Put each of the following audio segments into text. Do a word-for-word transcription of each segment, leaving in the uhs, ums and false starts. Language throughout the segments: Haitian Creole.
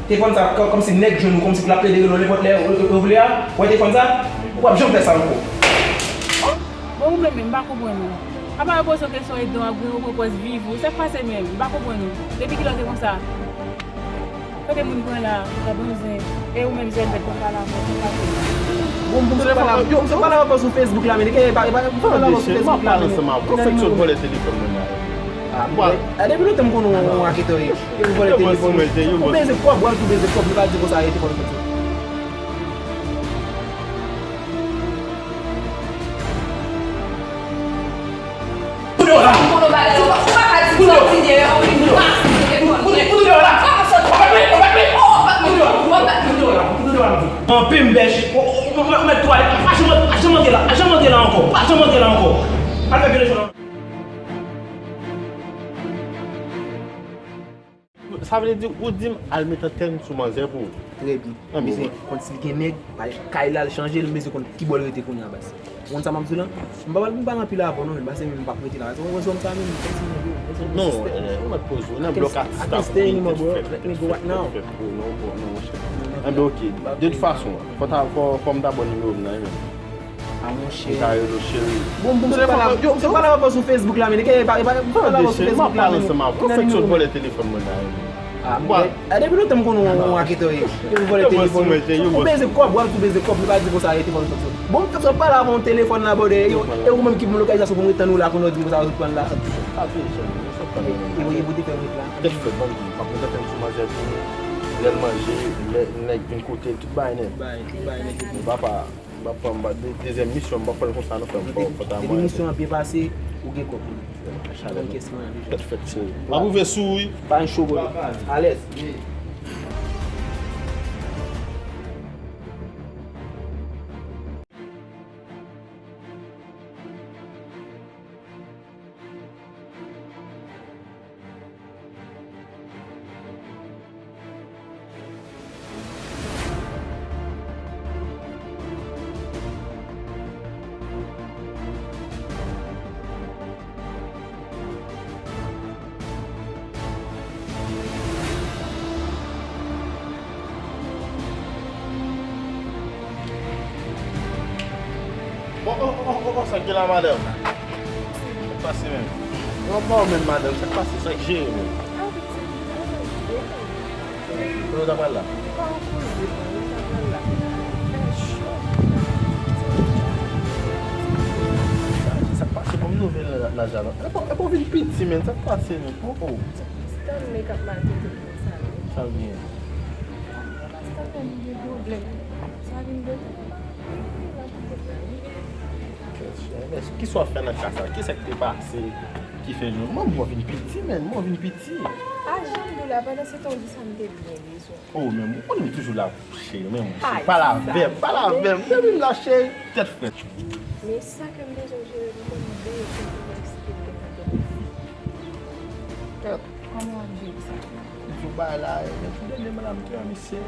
Telefòn sa, kò-, kòmsi nèg jwenn ou, kòmsi pou l ap plede rele w nenpòt lè ou, ou, ou vle a, ou wè telefòn sa, ou p ap janm fè sa ankò. Bon, ou menm menm, m pa konprann ou. Apa yo poze w kesyon edan w ap gen ou pran pòz viv ou, sa k pase menm, m pa konprann ou. Depi kilè w te konsa? Kote moun pran la, la donzen, e ou menm Zèlbèt, w ap pale avè w, sa k pase? Bon, bon, se pale avè w, yo, se pale avè w sou Facebook la, men, e pa, e pa, pale avè w sou Facebook la, men. Fèk sot vòlè telefòn mwen la. Ah, bon. Depi lontan m konnen w raketè w ye. Yo vòlè telefòn. Ou bezwen kòb, w al tou bezwen kòb, li pa di konsa rete kòb konsa. Tou deyò la. Tou deyò. Tou deyò la. Tou deyò la. Tou deyò la. Tou deyò la. Tou deyò la. Tou deyò la. Anpe m bèch. Ou, ou, ou, ou mèt twò ale. Pa janm, pa janm antre la. Pa janm antre la ankò. Pa janm antre la ankò. Al fè telefòn. Sa vle di ou di m al met antèn sou manzè pou ou? Trè byen. Misye konn si l gen nèg, al kay la, al chanje l, m bezwen konn ki bò l rete kounye a, baz. Ou konn sa m ap di w lan? M pa pral, m pa pral anpil avè w non, men, pase menm m p ap rete la. Ou wè zòn sa menm, m konn si nèg yo, wè zòn sistèm. Non, ou mèt poze w nan blòk atis la pou mwen, tèt frèt, tèt frèt, tèt frèt, pou non, pou non, monchè. Enben, oke. De tout fason, fò ta, fò, fò m ta ba w nimewo m nan, wi, men. Ah, monchè. Ou ka rele w cheri. Bon, bon, se pa la, yo, se pa la w ap sou Facebook la, men, e pa, e pa, se pa la w ap sou Facebook la, men. Ou fèk sot vòlè telefòn mwen la, men. Ah, bon. Depi lontan m konnen w raketè w ye. Yo vòlè telefòn. Ou bezwen kòb, w al tou bezwen kòb, li pa di konsa rete telefòn sot. Bon, m fèk sot pale avè w telefòn la, brother, yo, e ou menm ki ban m lokalizasyon pou m ret tann ou la, kounye a w di m konsa w sot pran la. E, e, e, ou te fè m ret la. Tèt frèt, ban m di, m ap met antèn sou manzè pou ou. Lè l manje, lè nèg vin kote l, tout bagay nèt. Tout bagay, tout bagay nèt. Papa. M ap pran, m ap, de-, dezyèm misyon, m p ap pran l konsa non, frè m. Depi, depi misyon an byen pase, ou gen kòb. Ou gen kès mwen deja. Tèt frèt, cheri. M ap rive sou ou, wi. Pa gen cho, bro. Alèz. Oh, oh, oh, oh, oh, sa k gen la, madanm? Sa k pase menm? Kòman w menm, madanm? Sa k pase? Sa k jere menm? Kote w ta pral la? Pa yon koze, non, nou ta pral la. Fè cho. Sa, sa k pase? Ban m nouvèl la, la, la, la. Epa, epa w vin piti, menm. Sa k pase menm? Oh, oh. Stanley k ap maltrete m konsa, wi. Sa l gen? Stanley, li gen pwoblèm. Sa vin gen. Kisa w ap fè nan ka sa? Kisa k te pase ki fè jodi manman w vin piti, menm? Manman w vin piti. Pa janm di w la, pandan se tan w di sa m te byen bezwen. Oh, men ou konnen m toujou la pou cheri, men mwen, cheri. Pale avè m, pale avè m. Depi m la, cheri, tèt frèt. Men sa ke m bezwen jere pou mwen, m bezwen pou mwen eksplike nan tèt mwen. Kòman w ap jere sa? Li di w bagay la, men tou dènye m la, m te wè misye.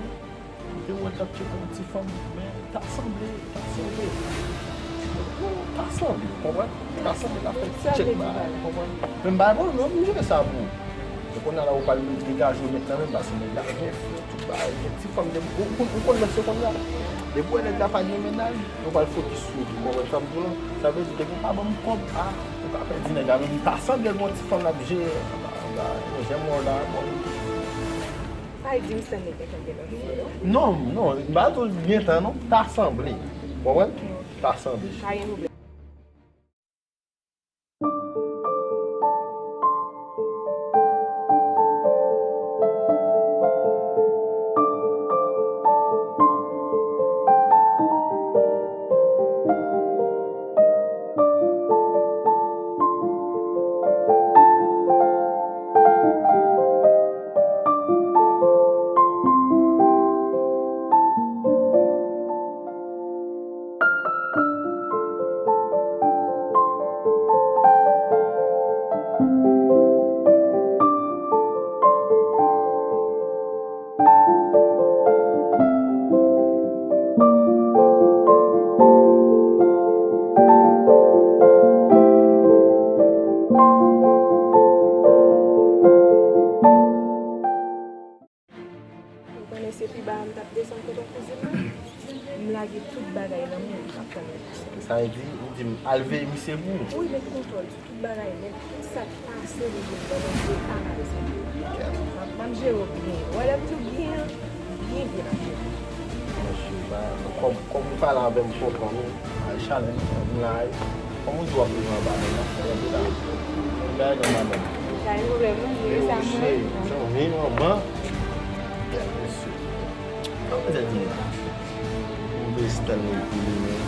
M te wè l t ap tcheke yon ti fanm, men ta sanble, ta sanble. Yo, ta sanble, w konprann? Ta sanble l ap fè ti tchèk bagay, w konprann? Men m bay pwoblèm, m jere sa pou ou. Se kounye a la ou pral degaje w mentnan menm, paske nèg la gen fi, tout bagay, gen ti fanm, depi, ou, ou, ou konn mesye kounye a. Depi w wè nèg la pa gen mennaj, ou pral fokis sou ou, w konprann sa m di w lan? Sa vle di, depi w pa ban m kòb, a, ou ka pèdi nèg la, men m ta sanble l gen yon ti fanm l ap jere anba, anba, yon jèm wè w la, bon. Pa di m Stanley gentan gen lòt fi, non. Non, non, m pa di w gentan, non. Ta sanble. Ou konprann? Ta sanble. Pa gen pwoblèm. Li ba m t ap desann kote kouzin mwen. M lage tout bagay nan men l, m ap tann li. Sa vle di, ou di m al veye misye pou ou? Wi, met kontwòl sou tout bagay, men tout sa k pase, li vin ban mwen, m pa ka desann. M ap, m ap jere w byen. Wè lè m di w byen an, byen, byen m ap jere w. Monchè, ba, kòm, kòm ou pale avè m, m konprann ou. Ay, Chalèn, m la, wi. Kòm ou di w ap rive anba menm, m ap fè yon bagay. Yon bagay anba menm. Pa gen pwoblèm, non, jere sa mwen. Monchè, zanmi, manman. Gad mesye. Sa manzè di m la? Pou m veye Stanley pou li menm.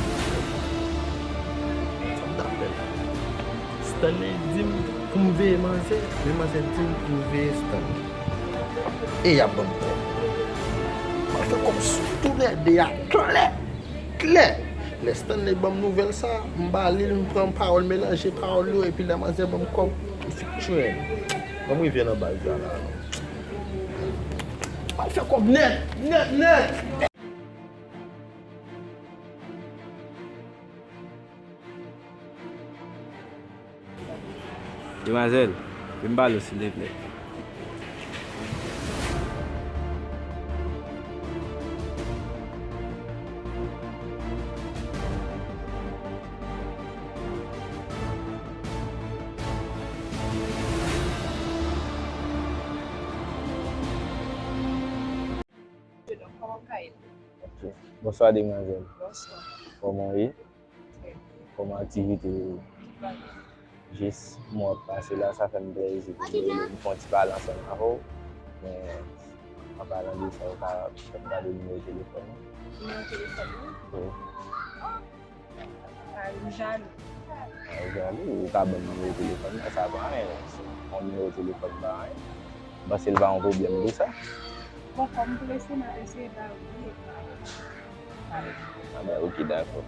Sa m t ap fè la? Stanley di m pou m veye manzè, men manzè di m pou m veye Stanley. E y ap ban m kòb. M ap fè kòb sou toulède a klè, klè. Lè Stanley ban m nouvèl sa, m ba li l, m pran pawòl, melanje pawòl yo, epi lè manzè ban m kòb, m fin tchwen. Ban m rive nan baz la la, non. M al fè kòb nèt, nèt, nèt. Demwazèl, vin pale w, silteplè. Ok. Bonswa, demwazèl. Bonswa. Kòman w ye? Trè byen. Kòman aktivite yo ye? Jis mwen ap pase la, sa fè m plezi pou m rele, m fè yon ti pale ansanm avè w. Men, an palan de sa, ou ka fè m gade nimewo telefòn ou? Nimewo telefòn mwen? Wi. Ah, ou jalou. Ah, ou jalou, ou ka ban m nimewo telefòn mwen, sa pa anyen. Yon nimewo telefòn pa anyen. M panse l pa yon pwoblèm pou sa. Bon, kòm prese, m ap eseye ba ou li. Ah ben, ok, dakò.